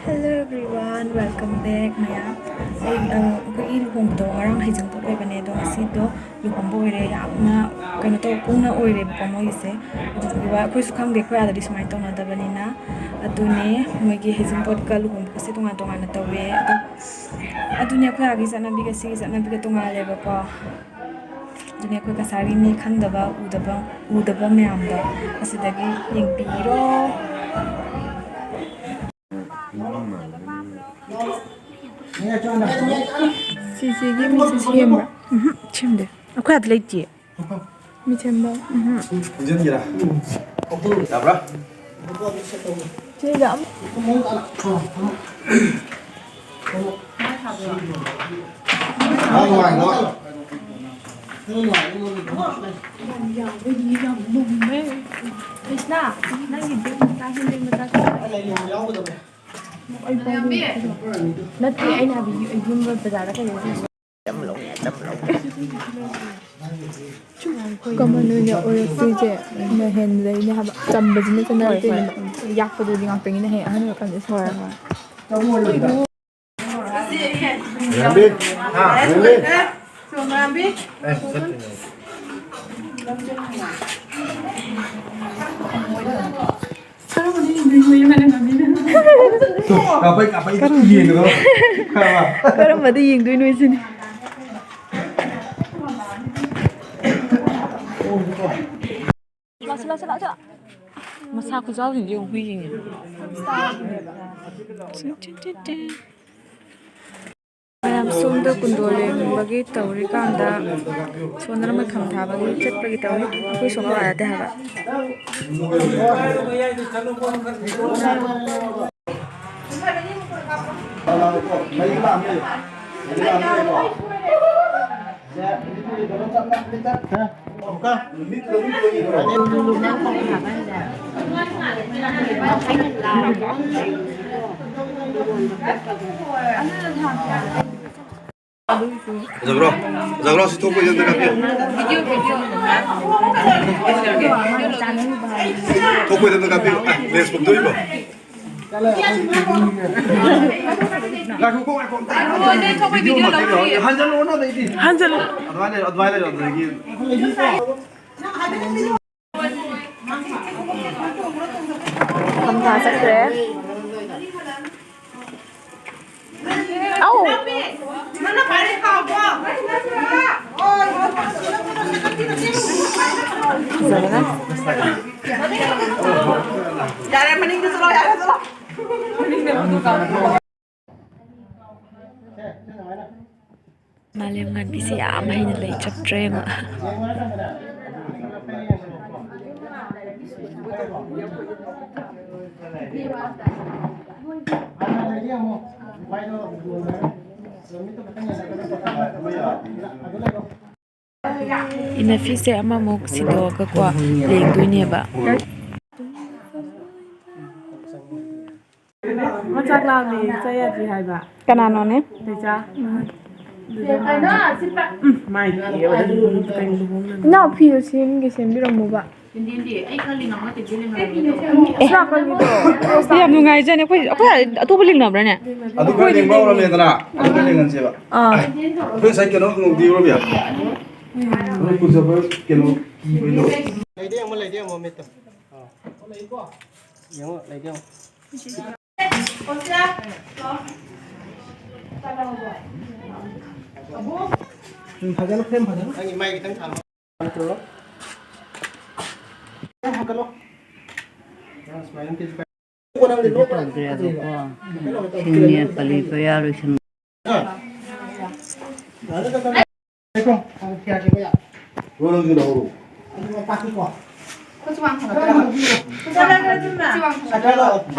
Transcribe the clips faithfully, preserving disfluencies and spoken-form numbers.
Hello everyone, welcome back ꯃꯌꯥꯝ꯫ ꯑꯩ, ꯑ, ꯑꯩꯈꯣꯏꯒꯤ ꯂꯨꯍꯣꯡꯕꯗꯣ ꯉꯔꯥꯡ ꯍꯩꯖꯤꯡꯄꯣꯠ ꯑꯣꯏꯕꯅꯦ, ꯑꯗꯣ ꯉꯁꯤꯗꯣ ꯂꯨꯍꯣꯡꯕ ꯑꯣꯏꯔꯦ꯫ ꯌꯥꯝꯅ ꯀꯩꯅꯣ ꯇꯧ, ꯀꯨꯡꯅ ꯑꯣꯏꯔꯦꯕꯀꯣ ꯃꯣꯏꯒꯤꯁꯦ꯫ ꯑꯗꯨꯗꯨꯒꯤ ꯋꯥ ꯑꯩꯈꯣꯏꯁꯨ ꯈꯪꯗꯦ, ꯑꯩꯈꯣꯏ ꯑꯥꯗꯗꯤ ꯁꯨꯃꯥꯏꯅ ꯇꯧꯅꯗꯕꯅꯤꯅ꯫ ꯑꯗꯨꯅꯦ ꯃꯣꯏꯒꯤ ꯍꯩꯖꯤꯡꯄꯣꯠꯀ ꯂꯨꯍꯣꯡꯕꯒꯁꯦ ꯇꯣꯉꯥꯟ ꯇꯣꯉꯥꯟꯅ ꯇꯧꯋꯦ꯫ ꯑꯗꯣ ꯑꯗꯨꯅꯦ ꯑꯩꯈꯣꯏ ꯑꯥꯒꯤ ꯆꯠꯅꯕꯤꯒ ꯁꯤꯒꯤ ꯆꯠꯅꯕꯤꯒ ꯇꯣꯉꯥꯜꯂꯦꯕꯀꯣ꯫ ꯑꯗꯨꯅꯦ ꯑꯩꯈꯣꯏ ꯀꯁꯥꯔꯒꯤ ꯃꯤ ꯈꯪꯗꯕ, ꯎꯗꯕ, ꯎꯗꯕ ꯃꯌꯥꯝꯗꯣ ꯑꯁꯤꯗꯒꯤ ꯌꯦꯡꯕꯤꯔꯣ꯫ ꯁꯤꯁꯤꯒꯤ ꯃꯤꯁꯦ ꯁꯦꯝꯕ꯭ꯔꯥ? ꯎꯝꯍꯨꯝ, ꯁꯦꯝꯗꯦ꯫ ꯑꯩꯈꯣꯏ ꯑꯥꯗ ꯂꯩꯇꯦ꯫ ꯃꯤ ꯁꯦꯝꯕ꯫ ꯎꯝꯍꯨꯝ꯫ ꯄꯨꯟꯁꯤꯟꯒꯦꯔꯥ? ꯌꯥꯕ꯭ꯔꯥ? ꯁꯤꯗ ꯑꯃ ꯀ꯭ꯔꯤꯁꯅ, ꯅꯪꯒꯤ ꯕꯦꯛ ꯃꯆꯥ, ꯍꯦꯟ ꯕꯦꯛ ꯃꯆꯥ ꯈꯤꯇꯪ꯫ ꯅꯠꯇꯦ, ꯑꯩꯅ ꯍꯥꯏꯕꯗꯤ ꯌꯨꯝ ꯕꯖꯥꯔꯗ ꯀꯩꯅꯣ ꯀꯃꯟ ꯑꯣꯏꯅ ꯑꯣꯏꯔꯛꯇꯣꯏꯁꯦ ꯅꯍꯦꯟꯗꯩꯅꯦ ꯍꯥꯏꯕ꯫ ꯆꯝꯕꯁꯤꯅ ꯍꯣꯏ, ꯍꯣꯏ꯫ ꯆꯠꯅꯔꯛꯇꯣꯏꯅꯦꯕ꯫ ꯌꯥꯛꯄꯗꯨꯗꯤ ꯉꯥꯛꯇꯪꯒꯤꯅ ꯍꯌꯦꯡ ꯑꯍꯟ ꯑꯣꯏꯔꯀꯥꯟꯗ ꯍꯣꯏ, ꯍꯣꯏ꯫ ꯔꯦꯝꯕꯤ? ꯍꯥ, ꯔꯦꯝꯕꯤ? ꯁꯣꯃꯥꯝꯕꯤ? ꯑꯦ, ꯆꯠꯇꯣꯏꯅꯦ꯫ ꯀꯔꯝꯕꯅ ꯌꯦꯡꯗꯣꯏꯅꯣ ꯍꯥꯏꯅ ꯉꯝꯃꯤꯅ? ꯀꯥꯞꯄꯩ, ꯀꯥꯞꯄꯩ ꯌꯦꯡꯒꯗꯕ꯫ ꯈꯪꯉꯕ? ꯀꯔꯝꯕꯗ ꯌꯦꯡꯗꯣꯏꯅꯣ ꯁꯤꯅꯤ? ꯂꯥꯛꯁꯤ, ꯂꯥꯛꯁꯤ, ꯂꯥꯛꯁꯤ꯫ ꯃꯁꯥ ꯈꯨꯆꯥꯎꯁꯤꯡꯁꯦ ꯌꯦꯡꯉꯨ, ꯍꯨꯏꯁꯤꯡꯁꯦ꯫ ꯃꯌꯥꯝ ꯁꯣꯝꯗ ꯀꯨꯟꯗꯣ ꯂꯦꯡꯕꯒꯤ ꯇꯧꯔꯤꯀꯥꯟꯗ ꯁꯣꯝꯗꯅ ꯃꯩꯐꯝ ꯊꯥꯕꯒꯤ ꯆꯠꯄꯒꯤ ꯇꯧꯔꯤ꯫ ꯑꯩꯈꯣꯏ ꯁꯣꯝ ꯌꯥꯗꯦ ꯍꯥꯏꯕ꯫ ꯐꯖꯕ꯭ꯔꯣ? ꯐꯖꯕ꯭ꯔꯣ? ꯁꯤ ꯊꯣꯛꯄꯩꯗ ꯑꯝꯇ ꯀꯥꯞꯄꯤꯌꯨ꯫ ꯊꯣꯛꯄꯩꯗ ꯑꯝꯇ ꯀꯥꯞꯄꯤꯌꯨ꯫ ꯑꯦ, ꯂꯦꯟꯁ ꯄꯨꯝꯗꯣꯔꯤꯕꯣ? ꯉꯥꯏꯈꯣꯀꯣ, ꯉꯥꯏꯈꯣ, ꯑꯝꯇ ꯍꯟꯖꯜꯂꯣꯅ, ꯑꯗꯩꯗꯤ꯫ ꯍꯟꯖꯜꯂꯨ꯫ ꯑꯗꯨꯃꯥꯏꯅ ꯂꯩꯔꯣ, ꯑꯗꯨꯃꯥꯏꯅ ꯂꯩꯔꯣ, ꯑꯗꯨꯗꯒꯤ꯫ ꯀꯝꯊꯥ ꯆꯠꯈ꯭ꯔꯦ꯫ ꯑꯧ꯫ ꯐꯖꯕꯅ꯫ ꯌꯥꯔꯦ, ꯃꯅꯤꯡꯗ ꯆꯠꯂꯣ, ꯌꯥꯔꯦ, ꯆꯠꯂꯣ꯫ ꯃꯥꯂꯦꯝꯉꯥꯟꯕꯤꯁꯦ ꯌꯥꯝ ꯍꯩꯅ ꯂꯩ, ꯆꯞꯇ꯭ꯔꯦ ꯃꯥ꯫ Inner piece ꯁꯦ ꯑꯃꯃꯨꯛ ꯁꯤꯟꯗꯣꯛꯑꯒꯀꯣ ꯂꯦꯡꯗꯣꯏꯅꯦꯕ꯫ ꯃꯆꯥꯛ ꯂꯥꯝꯃꯦ, ꯆꯥ ꯌꯥꯗ꯭ꯔꯤ ꯍꯥꯏꯕ꯫ ꯀꯅꯥꯅꯣꯅꯦ? ꯇꯩꯆꯥ꯫ ꯎꯝ, ꯃꯥꯏ ꯀꯦꯕꯗ ꯀꯩꯅꯣ ꯂꯨꯍꯣꯡꯅꯕ꯫ ꯏꯅꯥꯎ, ꯐꯤꯗꯣ ꯁꯦꯝꯒꯦ, ꯁꯦꯝꯕꯤꯔꯝꯃꯣꯕ꯫ ꯑꯦ, ꯌꯥꯝ ꯅꯨꯡꯉꯥꯏꯖꯥꯠꯅꯤ꯫ ꯑꯩꯈꯣꯏ, ꯑꯩꯈꯣꯏ ꯑꯇꯣꯞꯄ ꯂꯦꯡꯅꯕ꯭ꯔꯥꯅꯦ? ꯑꯗꯨ ꯈꯔ ꯂꯦꯡꯕ ꯍꯧꯔꯝꯃꯦꯗꯅ, ꯑꯗꯨ ꯈꯔ ꯂꯦꯡꯍꯟꯁꯦꯕ꯫ ꯑꯥ꯫ ꯑꯩꯈꯣꯏ ꯉꯁꯥꯏ ꯀꯩꯅꯣ ꯍꯪꯍꯧꯗꯦ, ꯔꯣꯕꯤꯌꯥ? ꯑꯩꯈꯣꯏ ꯄꯨꯖꯕ ꯀꯩꯅꯣ ꯀꯤꯕꯩꯗꯣ꯫ ꯂꯩꯗꯤ ꯌꯦꯡꯉꯣ, ꯂꯩꯗꯤ ꯌꯦꯡꯉꯣ, ꯃꯤꯠꯇꯣ꯫ ꯌꯦꯡꯉꯣ, ꯂꯩꯗꯤ ꯌꯦꯡꯉꯣ꯫ ꯎꯝ, ꯐꯖꯅ ꯐ꯭ꯔꯦꯝ ꯐꯖꯅ꯫ ꯅꯪꯒꯤ ꯃꯥꯏ ꯈꯤꯇꯪ ꯊꯥꯡꯉꯣ꯫ ꯈꯤꯇꯪ ꯍꯥꯞꯀꯠꯂꯣ꯫ ꯁꯨꯃꯥꯏꯅ ꯀꯦꯖꯤ ꯄꯥꯏ-, ꯀꯣꯟꯅ ꯂꯣꯏ ꯇꯧꯗ꯭ꯔꯦꯕꯀꯣ꯫ ꯁꯤꯅꯦ ꯄꯂꯤ ꯄꯌꯥ ꯂꯣꯏꯁꯟ-,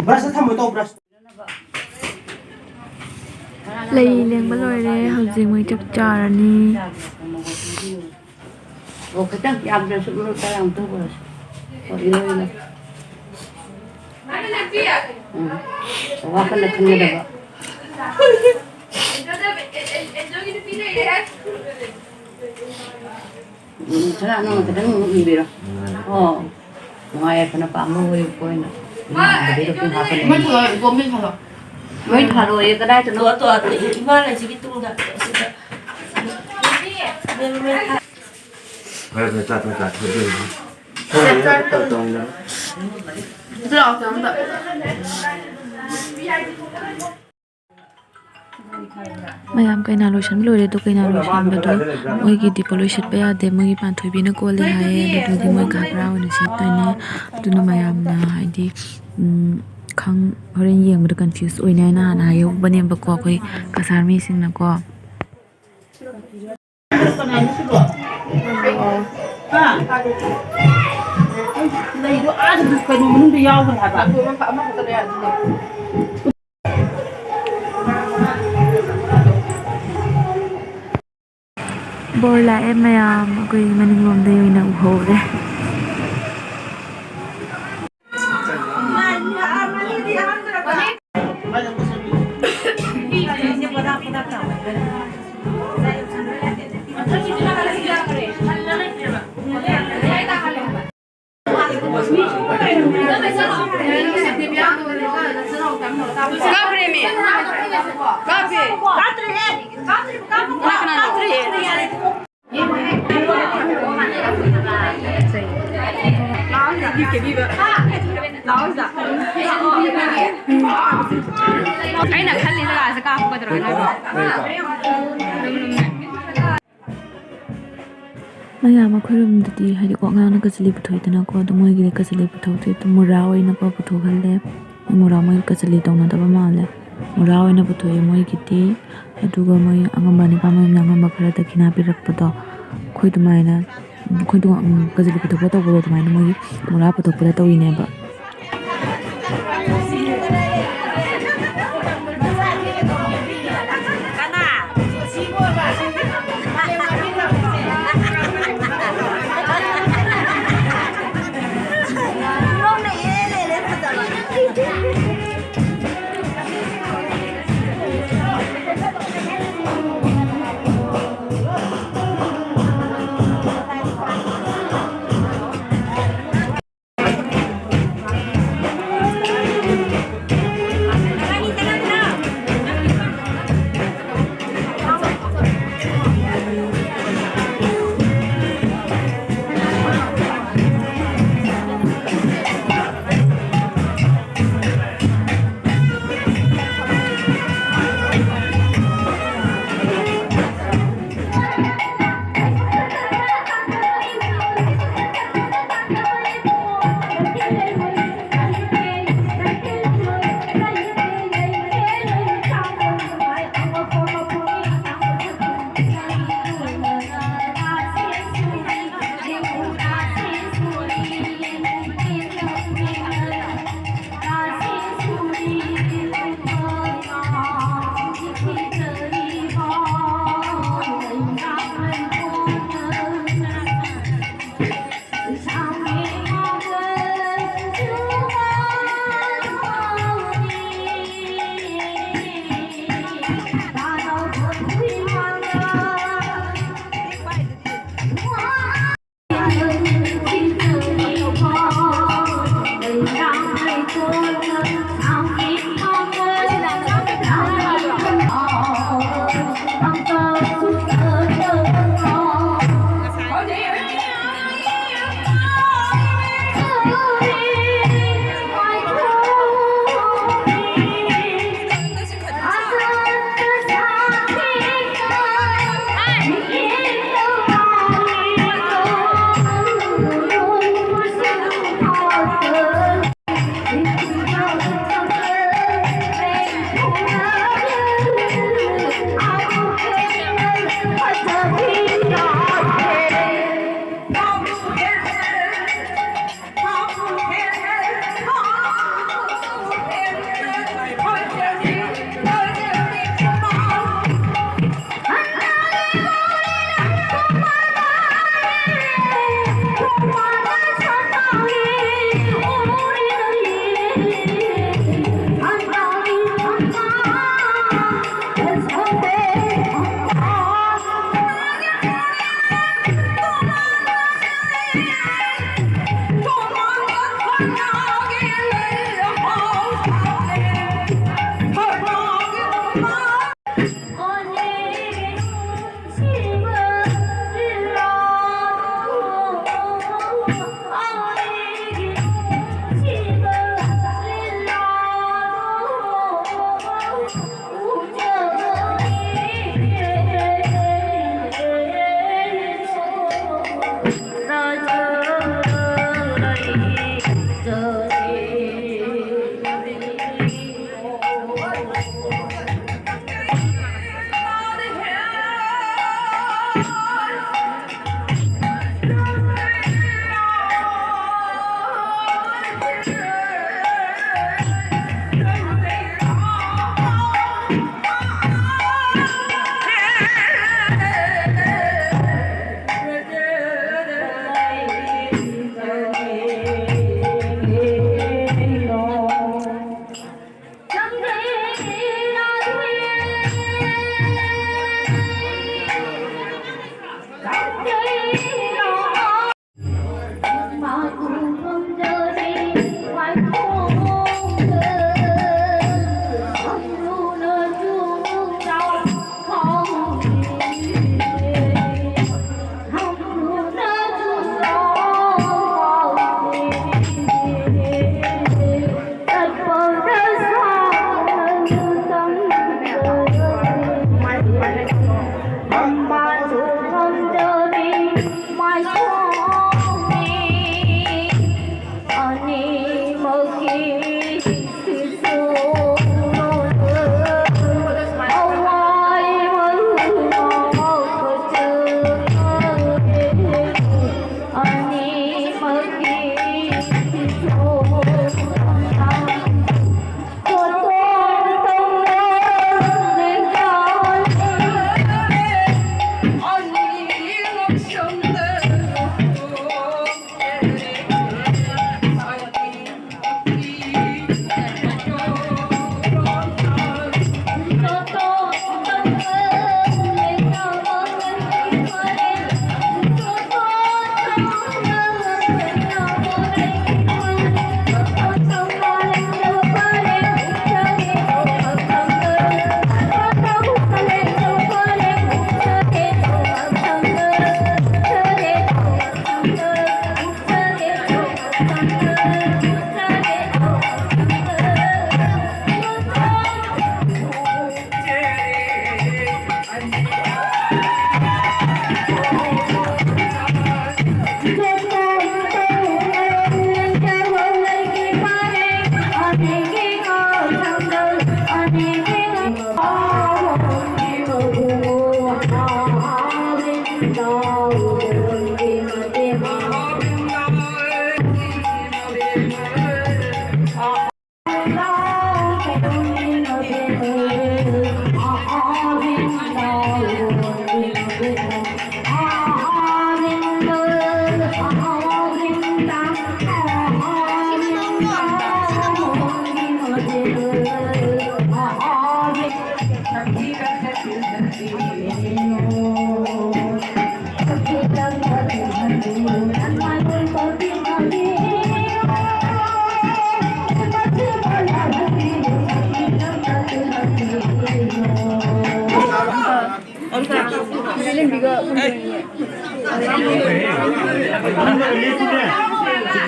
ꯕ꯭ꯔꯁꯇ ꯊꯝꯃꯣ ꯇꯧ, ꯕ꯭ꯔꯁ꯫ ꯂꯩ ꯂꯦꯡꯕ ꯂꯣꯏꯔꯦ, ꯍꯧꯖꯤꯛ ꯃꯣꯏ ꯆꯥꯛ ꯆꯥꯔꯅꯤ꯫ ꯑꯣ, ꯈꯤꯇꯪ ꯌꯥꯝꯗ꯭ꯔꯁꯨ ꯃꯔꯣꯏ ꯈꯔ ꯌꯥꯝ ꯇꯧꯈ꯭ꯔꯁꯤ꯫ ꯍꯣꯏ, ꯏꯔꯣꯏ ꯏꯔꯣꯏ꯫ ꯎꯝ꯫ ꯋꯥꯈꯜꯅ ꯈꯟꯒꯗꯕ꯫ ꯎꯝ, ꯈꯔ ꯅꯪꯅ ꯈꯤꯇꯪ ꯎꯝꯕꯤꯔꯣ꯫ ꯑꯣ, ꯅꯨꯡꯉꯥꯏ ꯌꯥꯏꯐꯅ ꯄꯥꯝꯕ ꯑꯣꯏꯌꯨꯀꯣ ꯑꯩꯅ꯫ ꯃꯩ ꯊꯥꯂꯣ, ꯏꯕꯣꯝ, ꯃꯩ ꯊꯥꯂꯣ꯫ ꯃꯩ ꯊꯥꯂꯣꯌꯦ, ꯀꯗꯥꯏꯗꯅꯣ? ꯇꯣ, ꯇꯣ, ꯏꯃꯥ ꯂꯩꯁꯤꯒꯤ ꯇꯨꯡꯗ, ꯑꯁꯤꯗ꯫ ꯐꯔꯦ, ꯐꯔꯦ, ꯆꯥ, ꯆꯥ, ꯆꯥ, ꯆꯥ꯫ ꯆꯥ, ꯆꯥ, ꯆꯥ꯫ ꯆꯥ, ꯆꯥ꯫ ꯃꯌꯥꯝ ꯀꯩꯅꯥ ꯂꯣꯏꯁꯟꯕ ꯂꯣꯏꯔꯦ꯫ ꯑꯗꯣ ꯀꯩꯅꯥ ꯂꯣꯏꯁꯟꯕꯗꯣ ꯃꯣꯏꯒꯤꯗꯤ ꯄꯣꯠꯂꯣꯏ ꯁꯦꯠꯄ ꯌꯥꯗꯦ, ꯃꯣꯏꯒꯤ ꯄꯥꯟꯊꯣꯏꯕꯤꯅ ꯀꯣꯜꯂꯦ ꯍꯥꯏꯌꯦ꯫ ꯑꯗꯨꯗꯨꯒꯤ ꯃꯣꯏ ꯘꯥꯒ꯭ꯔꯥ ꯑꯣꯏꯅ ꯁꯦꯠꯇꯣꯏꯅꯦ꯫ ꯑꯗꯨꯅ ꯃꯌꯥꯝꯅ ꯍꯥꯏꯗꯤ, ꯎꯝ, ꯈꯪ-, ꯍꯣꯔꯦꯟ ꯌꯦꯡꯕꯗ ꯀꯟꯐ꯭ꯌꯨꯁ ꯑꯣꯏꯅꯤ ꯍꯥꯏꯅ ꯍꯥꯟꯅ ꯍꯥꯏꯍꯧꯕꯅꯦꯕꯀꯣ, ꯑꯩꯈꯣꯏ ꯀꯁꯥꯔ ꯃꯤꯁꯤꯡꯅꯀꯣ꯫ ꯂꯩꯗꯣ ꯑꯥꯗ ꯀꯩꯅꯣ ꯃꯅꯨꯡꯗ ꯌꯥꯎꯈ꯭ꯔꯦ ꯍꯥꯏꯕ꯫ ꯕꯣꯔ ꯂꯥꯛꯑꯦ ꯃꯌꯥꯝ, ꯑꯩꯈꯣꯏ ꯃꯅꯤꯡꯂꯣꯝꯗ ꯑꯣꯏꯅ ꯎꯍꯧꯔꯦ꯫ ꯀꯥꯞꯈ꯭ꯔꯦꯃꯤ꯫ ꯀꯥꯞꯄꯦ꯫ ꯀꯥꯞꯇ꯭ꯔꯤꯍꯦ꯫ ꯀꯥꯞꯇ꯭ꯔꯤꯕ, ꯀꯥꯞꯄ-, ꯀꯥꯞꯇ꯭ꯔꯤꯍꯦ꯫ ꯑꯩꯅ ꯈꯜꯂꯤ ꯖꯒꯥꯁꯦ ꯀꯥꯞꯄꯒꯗ꯭ꯔꯣ ꯅꯣꯏꯕꯣ? ꯃꯌꯥꯝ ꯑꯩꯈꯣꯏꯔꯣꯝꯗꯗꯤ ꯍꯥꯏꯗꯤ ꯋꯥꯉꯥꯡꯅ ꯀꯆꯤꯂꯤ ꯄꯨꯊꯣꯛꯏꯗꯅꯀꯣ, ꯑꯗꯣ ꯃꯣꯏꯒꯤꯗꯤ ꯀꯆꯤꯂꯤ ꯄꯨꯊꯣꯛꯇꯦ, ꯑꯗꯨꯝ ꯃꯨꯔꯥ ꯑꯣꯏꯅꯀꯣ ꯄꯨꯊꯣꯛꯍꯜꯂꯦ꯫ ꯃꯨꯔꯥ ꯃꯣꯏ ꯀꯆꯤꯂꯤ ꯇꯧꯅꯗꯕ ꯃꯥꯜꯂꯦ꯫ ꯃꯨꯔꯥ ꯑꯣꯏꯅ ꯄꯨꯊꯣꯛꯑꯦ ꯃꯣꯏꯒꯤꯗꯤ꯫ ꯑꯗꯨꯒ ꯃꯣꯏ ꯑꯉꯝꯕ ꯅꯤꯄꯥ ꯃꯌꯨꯝꯅ ꯑꯉꯝꯕ ꯈꯔ ꯗꯈꯤꯅꯥ ꯄꯤꯔꯛꯄꯗꯣ, ꯑꯩꯈꯣꯏ ꯑꯗꯨꯃꯥꯏꯅ, ꯑꯩꯈꯣꯏꯗꯣ, ꯎꯝ, ꯀꯖꯂꯤ ꯄꯨꯊꯣꯛꯄ ꯇꯧꯕꯗꯣ ꯑꯗꯨꯃꯥꯏꯅ ꯃꯣꯏꯒꯤ ꯃꯨꯔꯥ ꯄꯨꯊꯣꯛꯄꯗ ꯇꯧꯔꯤꯅꯦꯕ꯫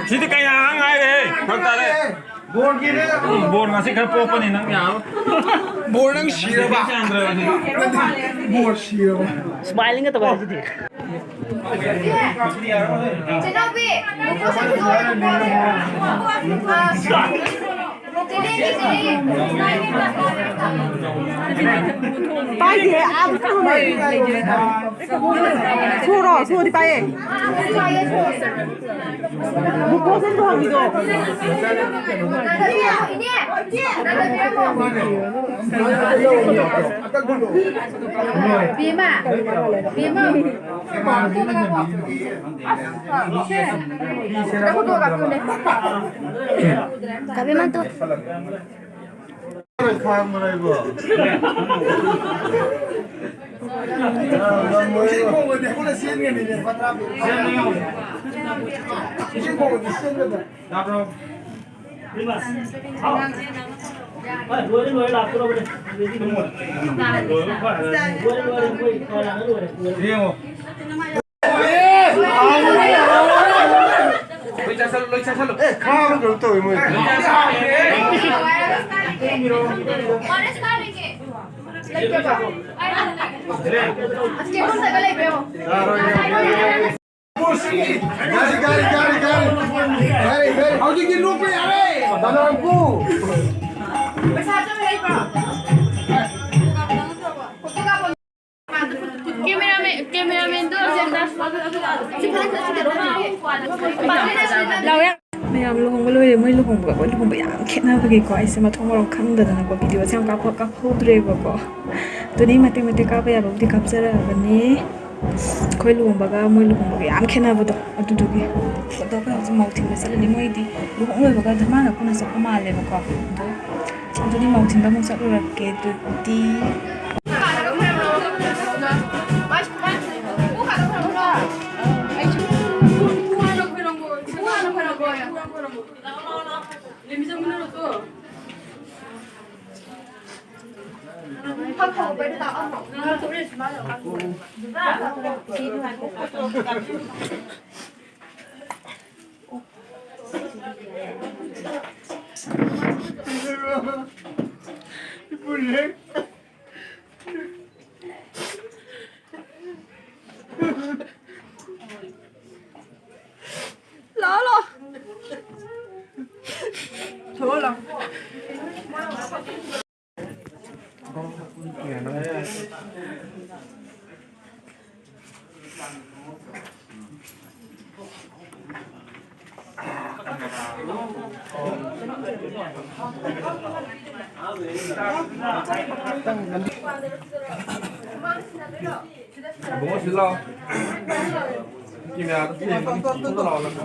ꯁꯤꯗꯤ ꯀꯌꯥ ꯉꯥꯏꯔꯦ? ꯐꯔꯛ ꯇꯥꯔꯦ꯫ ꯕꯣꯔꯒꯤꯅꯦ꯫ ꯎꯝ, ꯕꯣꯔ ꯉꯁꯤ ꯈꯔ ꯄꯣꯛꯄꯅꯤ, ꯅꯪ ꯌꯥꯔꯣꯏ꯫ ꯕꯣꯔ ꯅꯪ ꯁꯤꯔꯕ? ꯌꯥꯗ꯭ꯔꯦ ꯍꯧꯖꯤꯛ꯫ ꯅꯪꯗꯤ ꯕꯣꯔ ꯁꯤꯔꯕ? ꯁ꯭ꯃꯥꯏꯂꯤꯡꯒ ꯇꯧꯕ ꯍꯥꯏꯁꯤꯗꯤ꯫ ꯆꯦꯅꯥꯎꯕꯤ, ꯃꯈꯣꯡꯁꯦ ꯂꯣꯏꯔꯦ꯫ ꯄꯥꯏꯗꯦ, ꯑꯥ ꯃꯊꯛ ꯂꯩ꯫ ꯁꯣꯔꯣ, ꯁꯣꯔꯗꯤ ꯄꯥꯏꯌꯦ꯫ ꯒ꯭ꯂꯨꯀꯣꯁ ꯑꯝꯇ ꯍꯪꯈꯤꯗꯣ꯫ ꯕꯦꯝꯃ, ꯕꯦꯝꯃ꯫ ꯀꯥꯕꯤꯃꯟꯇꯣ꯫ ꯈꯥꯡꯕ꯭ꯔꯥ ꯏꯕꯣ? ꯇꯥꯕ꯭ꯔꯣ? ꯍꯣꯏ, ꯂꯣꯏꯔꯦ, ꯂꯣꯏꯔꯦ, ꯂꯥꯛꯇꯣꯔꯕꯅꯦ꯫ ꯂꯣꯏꯔꯦ, ꯂꯣꯏꯔꯦ, ꯃꯣꯏ ꯈꯔ ꯂꯣꯏꯔꯦ, ꯂꯣꯏꯔꯦ꯫ ꯌꯦꯡꯉꯣ꯫ ꯂꯣꯏ ꯆꯥꯁꯜꯂꯨ, ꯂꯣꯏ ꯆꯥꯁꯜꯂꯨ꯫ ꯑꯦ, ꯈꯥꯕ ꯀꯩꯅꯣ ꯇꯧꯋꯤ ꯃꯣꯏ꯫ ꯂꯩꯇꯕ꯫ ꯑꯁ, ꯀꯦꯕꯜꯗꯒ ꯂꯩꯕ꯭ꯔꯣ? ꯒꯥꯔꯤ, ꯒꯥꯔꯤ, ꯒꯥꯔꯤ, ꯒꯥꯔꯤ꯫ ꯒꯥꯔꯤ, ꯒꯥꯔꯤ꯫ ꯍꯧꯖꯤꯛꯇꯤ ꯂꯣꯛꯄ ꯌꯥꯔꯦ꯫ ꯄꯩꯁꯥ ꯆꯪ ꯂꯩꯕ꯭ꯔꯣ? ꯀꯦꯃꯦꯔꯥꯃꯦꯟ, ꯀꯦꯃꯦꯔꯥꯃꯦꯟꯗꯣ ꯑꯝꯇ ꯂꯥꯎ ꯌꯥ-, ꯃꯌꯥꯝ ꯂꯨꯍꯣꯡꯕ ꯂꯣꯏꯔꯦ꯫ ꯃꯣꯏ ꯂꯨꯍꯣꯡꯕꯒ ꯑꯩꯈꯣꯏ ꯂꯨꯍꯣꯡꯕ ꯌꯥꯝ ꯈꯦꯠꯅꯕꯒꯤꯀꯣ, ꯑꯩꯁꯦ ꯃꯊꯣꯡ ꯃꯔꯝ ꯈꯪꯗꯗꯅꯀꯣ, ꯚꯤꯗꯤꯑꯣꯁꯦ ꯌꯥꯝ ꯀꯥꯞꯄ-, ꯀꯥꯞꯍꯧꯗ꯭ꯔꯦꯕꯀꯣ꯫ ꯑꯗꯨꯅꯤ ꯃꯇꯦꯛ ꯃꯇꯦꯛ ꯀꯥꯞꯄ ꯌꯥꯕꯕꯨꯗꯤ ꯀꯥꯞꯆꯔꯛꯑꯕꯅꯤ꯫ ꯑꯩꯈꯣꯏ ꯂꯨꯍꯣꯡꯕꯒ ꯃꯣꯏ ꯂꯨꯍꯣꯡꯕꯒ ꯌꯥꯝ ꯈꯦꯠꯅꯕꯗꯣ ꯑꯗꯨꯗꯨꯒꯤ꯫ ꯑꯗꯣ ꯑꯩꯈꯣꯏ ꯍꯧꯖꯤꯛ ꯃꯧ ꯊꯤꯟꯕ ꯆꯠꯂꯅꯤ꯫ ꯃꯣꯏꯗꯤ ꯂꯨꯍꯣꯡ ꯂꯣꯏꯕꯒ ꯙꯃꯥꯅ ꯄꯨꯟꯅ ꯆꯠꯄ ꯃꯥꯜꯂꯦꯕꯀꯣ꯫ ꯑꯗꯣ ꯑꯗꯨꯗꯤ ꯃꯧ ꯊꯤꯟꯕ ꯑꯃꯨꯛ ꯆꯠꯂꯨꯔꯛꯀꯦ ꯑꯗꯨꯗꯤ꯫ ꯂꯥꯛꯑꯣ, ꯂꯥꯛꯑꯣ꯫ ꯊꯣꯛꯑꯣ, ꯂꯥꯛꯑꯣ꯫ ꯏꯕꯨꯡꯉꯣ, ꯁꯤ ꯂꯥꯎ꯫ ꯀꯦꯃꯦꯔꯥꯗ ꯌꯦꯡꯉꯣ꯫ ꯁꯤꯗ ꯂꯥꯎ, ꯅꯪ꯫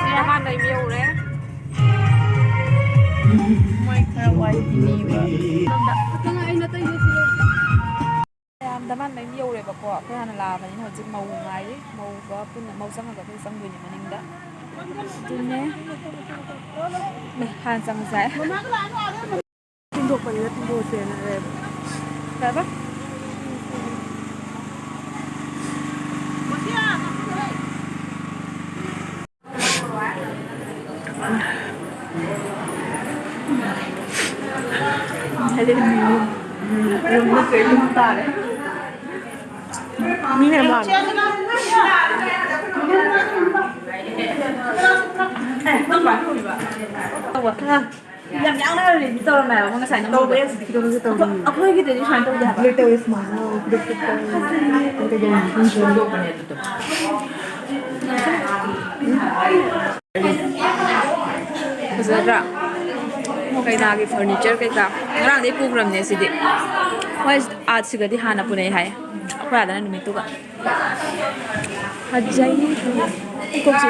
ꯁꯤꯗ ꯃꯥ ꯂꯩꯕ ꯌꯧꯔꯦ꯫ ꯃꯣꯏ ꯈꯔ ꯋꯥꯔꯤ ꯂꯤꯕ꯫ ꯃꯌꯥꯝꯗ ꯃꯥ ꯃꯌꯨꯝ ꯌꯧꯔꯦꯕꯀꯣ꯫ ꯑꯩꯈꯣꯏ ꯍꯥꯟꯅ ꯂꯥꯛꯑꯕꯅꯤꯅ ꯍꯧꯖꯤꯛ ꯃꯧ ꯉꯥꯏꯔꯤ꯫ ꯃꯧꯒ ꯄꯨꯟꯅ, ꯃꯧ ꯆꯪꯉꯒ ꯑꯩꯈꯣꯏ ꯆꯪꯗꯣꯏꯅꯦ ꯃꯅꯤꯡꯗ꯫ ꯑꯗꯨꯅꯦ꯫ ꯃꯦ, ꯍꯥꯟꯅ ꯆꯪꯉꯁꯦ ꯍꯥꯏ꯫ ꯇꯤꯡꯊꯣꯛꯄꯅꯤꯅ ꯇꯤꯡꯊꯣꯛꯑꯁꯦꯅ ꯍꯥꯏꯔꯦꯕ꯫ ꯀꯩꯕ? ꯃꯤ ꯌꯥꯝ ꯂꯥꯛꯑꯦ꯫ ꯌꯥꯝ ꯌꯥꯡꯅ ꯔꯦꯗꯤ ꯇꯧꯔꯝꯃꯦ ꯍꯥꯏꯕ ꯃꯣꯏ ꯉꯁꯥꯏ ꯅꯪ ꯇꯧꯕ ꯇꯧꯕꯗꯣ꯫ ꯌꯥꯏ, ꯁꯤꯗꯤ ꯀꯩꯗꯧꯔꯒꯦ ꯇꯧꯅꯤ? ꯑꯩꯈꯣꯏꯒꯤꯗꯗꯤ ꯁꯨꯃꯥꯏꯅ ꯇꯧꯗꯦ ꯍꯥꯏꯕ꯫ ꯂꯣꯏ ꯇꯧꯋꯦ ꯁꯨꯃꯥꯏꯅ, ꯒ꯭ꯔꯨꯞ ꯒ꯭ꯔꯨꯞ ꯇꯧꯋꯦ꯫ ꯀꯩꯗꯧꯅꯤ? ꯁꯨꯝ ꯁꯦꯝꯗꯣꯛꯄꯅꯦ ꯑꯗꯨꯗꯣ꯫ ꯐꯖꯗ꯭ꯔꯥ? ꯀꯩꯅꯥꯒꯤ ꯐꯔꯅꯤꯆꯔ ꯀꯩꯀꯥ ꯉꯔꯥꯡꯗꯩ ꯄꯨꯈ꯭ꯔꯕꯅꯦ ꯁꯤꯗꯤ꯫ ꯍꯣꯏ, ꯑꯥꯔꯠꯁꯤꯒꯗꯤ ꯍꯥꯟꯅ ꯄꯨꯅꯩ ꯍꯥꯏ, ꯑꯩꯈꯣꯏ ꯑꯥꯗꯅ ꯅꯨꯃꯤꯠꯇꯨꯒ꯫ ꯐꯖꯩ꯫ ꯀꯣꯛꯁꯦ꯫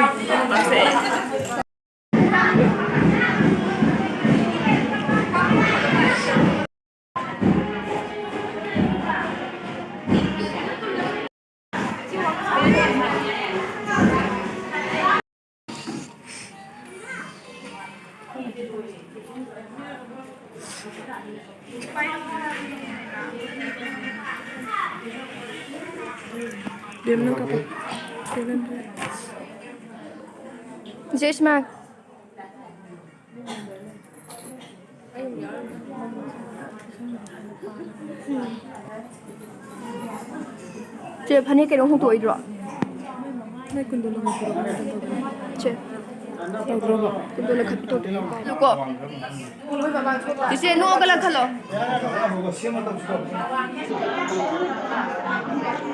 ꯏꯆꯦ ꯏꯁꯃꯥ꯫ ꯆꯦ, ꯐꯅꯦꯛ ꯀꯩꯅꯣ ꯍꯣꯡꯗꯣꯛꯑꯣꯏꯗ꯭ꯔꯣ? ꯅꯣꯏ ꯀꯨꯟꯗꯣ ꯂꯧꯈꯠꯄꯤꯔꯣ, ꯀꯃꯥꯏꯅ ꯇꯧꯗꯣꯏꯅꯣ? ꯁꯦ꯫ ꯇꯧꯗ꯭ꯔꯣꯕ? ꯀꯨꯟꯗꯣ ꯂꯧꯈꯠꯄꯤꯔꯣ꯫ ꯂꯨꯀꯣ꯫ ꯏꯆꯦ, ꯅꯣꯛꯑꯒ ꯂꯪꯈꯠꯂꯣ꯫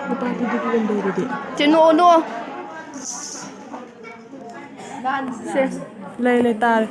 ꯂꯨꯄꯥ ꯑꯗꯨꯗꯤ ꯀꯨꯟꯗꯣ ꯑꯗꯨꯗꯤ꯫ ꯆꯦ, ꯅꯣꯛꯑꯣ, ꯅꯣꯛꯑꯣ꯫ ꯁꯦ꯫ ꯂꯩ, ꯂꯩ, ꯇꯥꯔꯦ꯫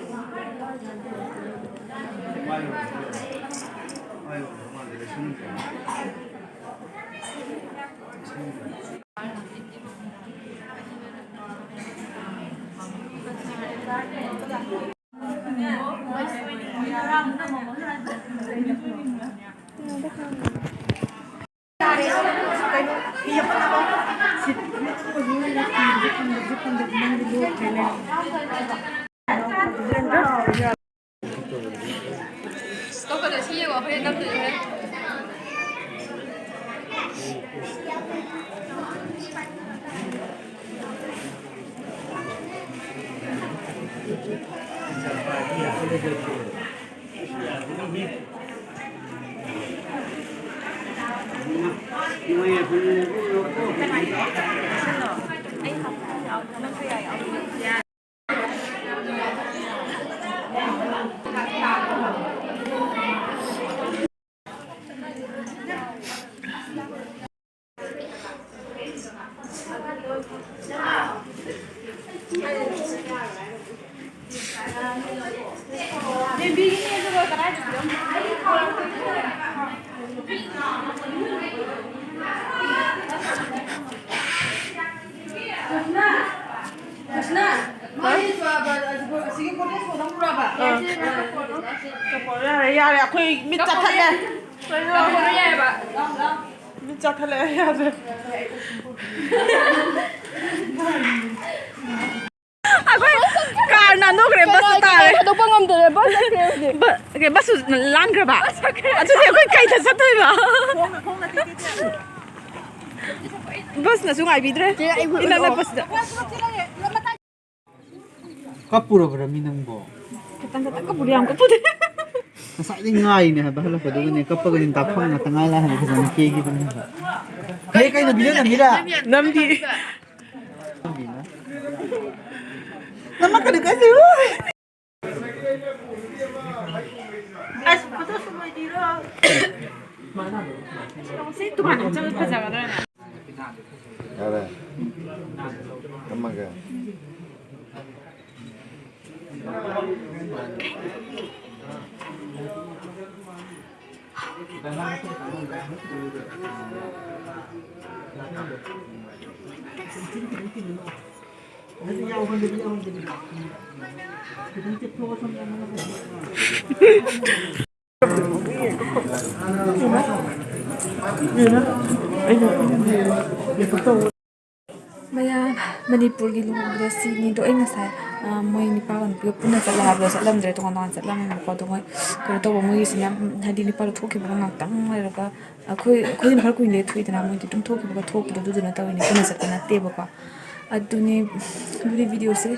ꯌꯥꯔꯦ, ꯌꯥꯔꯦ, ꯑꯩꯈꯣꯏ ꯃꯤꯠ ꯆꯥꯊꯠꯂꯦ꯫ ꯃꯤꯠ ꯆꯥꯊꯠꯂꯦ, ꯌꯥꯗ꯭ꯔꯦ꯫ ꯑꯩꯈꯣꯏ ꯀꯥꯔ ꯅꯥꯟꯊꯣꯛꯈ꯭ꯔꯦ, ꯕꯁꯇ ꯇꯥꯔꯦ꯫ ꯊꯥꯗꯣꯛꯄ ꯉꯝꯗ꯭ꯔꯦ, ꯕꯁ ꯆꯠꯈ꯭ꯔꯦ ꯍꯧꯖꯤꯛ꯫ ꯕ-, ꯀꯩ, ꯕꯁꯁꯨ ꯂꯥꯟꯈ꯭ꯔꯕ? ꯑꯗꯨꯗꯤ ꯑꯩꯈꯣꯏ ꯀꯩꯗ ꯆꯠꯇꯣꯏꯕ? ꯕꯁꯅꯁꯨ ꯉꯥꯏꯕꯤꯗ꯭ꯔꯦ꯫ ꯆꯦ, ꯑꯩ ꯏꯅꯛ ꯅꯛꯄꯁꯤꯗ꯫ ꯀꯞꯄꯨꯔꯕ꯭ꯔꯃꯤ ꯅꯪꯕꯣ? ꯈꯤꯇꯪ ꯈꯤꯇꯪ ꯀꯞꯄꯨꯗꯤ ꯌꯥꯝ ꯀꯞꯄꯨꯗꯦ꯫ ꯉꯁꯥꯏꯗꯩ ꯉꯥꯏꯔꯤꯅꯦ ꯍꯥꯏꯕ ꯍꯜꯂꯛꯄꯗꯨꯒꯅꯦ, ꯀꯞꯄꯒꯅꯦ ꯇꯥꯐꯝ ꯉꯥꯛꯇ ꯉꯥꯏ ꯂꯥꯛꯑꯦ ꯍꯥꯏꯕ, ꯐꯖꯅ ꯀꯦꯈꯤꯕꯅꯦ ꯍꯥꯏꯕ꯫ ꯀꯩ, ꯀꯩꯅꯣ ꯚꯤꯗꯤꯑꯣ ꯅꯝꯃꯤꯔꯥ? ꯅꯝꯗꯤ꯫ ꯑꯁ, ꯐꯣꯇꯣ ꯁꯨꯝ ꯑꯣꯏꯗꯤꯔꯣ? ꯁꯤ ꯗꯨꯀꯥꯟ ꯑꯃ ꯆꯪꯉ ꯐꯖꯒꯗ꯭ꯔꯥꯅꯦ? ꯌꯥꯔꯦ꯫ ꯊꯝꯃꯒꯦ꯫ ꯃꯌꯥꯝ, ꯃꯅꯤꯄꯨꯔꯒꯤ ꯂꯨꯍꯣꯡꯕꯗ ꯁꯤꯅꯤꯗꯣ ꯑꯩ ꯉꯁꯥꯏ, ꯑ, ꯃꯣꯏ ꯅꯨꯄꯥꯒ ꯅꯨꯄꯤꯒ ꯄꯨꯟꯅ ꯆꯠꯂꯦ ꯍꯥꯏꯕꯗꯣ ꯆꯠꯂꯝꯗ꯭ꯔꯦ, ꯇꯣꯉꯥꯟ ꯇꯣꯉꯥꯟ ꯆꯠꯂꯝꯃꯦꯕꯀꯣ꯫ ꯑꯗꯣ ꯃꯣꯏ ꯀꯩꯅꯣ ꯇꯧꯕ, ꯃꯣꯏꯒꯤꯁꯤꯅ, ꯎꯝ, ꯍꯥꯏꯗꯤ ꯅꯨꯄꯥꯗꯣ ꯊꯣꯛꯈꯤꯕꯒ ꯉꯥꯛꯇꯪ ꯂꯩꯔꯒ ꯑꯩꯈꯣꯏ, ꯑꯩꯈꯣꯏꯅ ꯈꯔ ꯀꯨꯏꯅ ꯊꯣꯛꯏꯗꯅ, ꯃꯣꯏꯗꯤ ꯑꯗꯨꯝ ꯊꯣꯛꯈꯤꯕꯒ ꯊꯣꯛꯄꯗꯣ ꯑꯗꯨꯗꯨꯅ ꯇꯧꯔꯤꯅꯦ, ꯄꯨꯟꯅ ꯆꯠꯄ ꯅꯠꯇꯦꯕꯀꯣ꯫ ꯑꯗꯨꯅꯤ, ꯑꯗꯨꯗꯤ ꯚꯤꯗꯤꯑꯣꯁꯦ,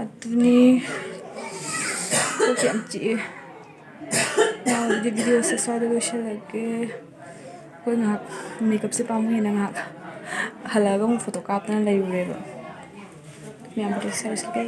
ꯑꯗꯨꯅꯤ, ꯀꯣꯛꯁꯦ ꯌꯥꯝ ꯆꯤꯛꯑꯦ꯫ ꯑꯗꯨꯗꯤ ꯚꯤꯗꯤꯑꯣꯁꯦ ꯁ꯭ꯋꯥꯏꯗ ꯂꯣꯏꯁꯤꯜꯂꯒꯦ꯫ ꯑꯩꯈꯣꯏ ꯉꯥꯏꯍꯥꯛ ꯃꯦꯀꯞꯁꯦ ꯄꯥꯝꯃꯨꯏꯅ ꯉꯥꯏꯍꯥꯛ ꯍꯜꯂꯛꯑꯒ ꯑꯃꯨꯛ ꯐꯣꯇꯣ ꯀꯥꯞꯇꯅ ꯂꯩꯔꯨꯔꯦꯕ꯫ ꯃꯌꯥꯝ ꯐꯣꯇꯣ ꯁꯥꯔꯁꯤꯗꯤ꯫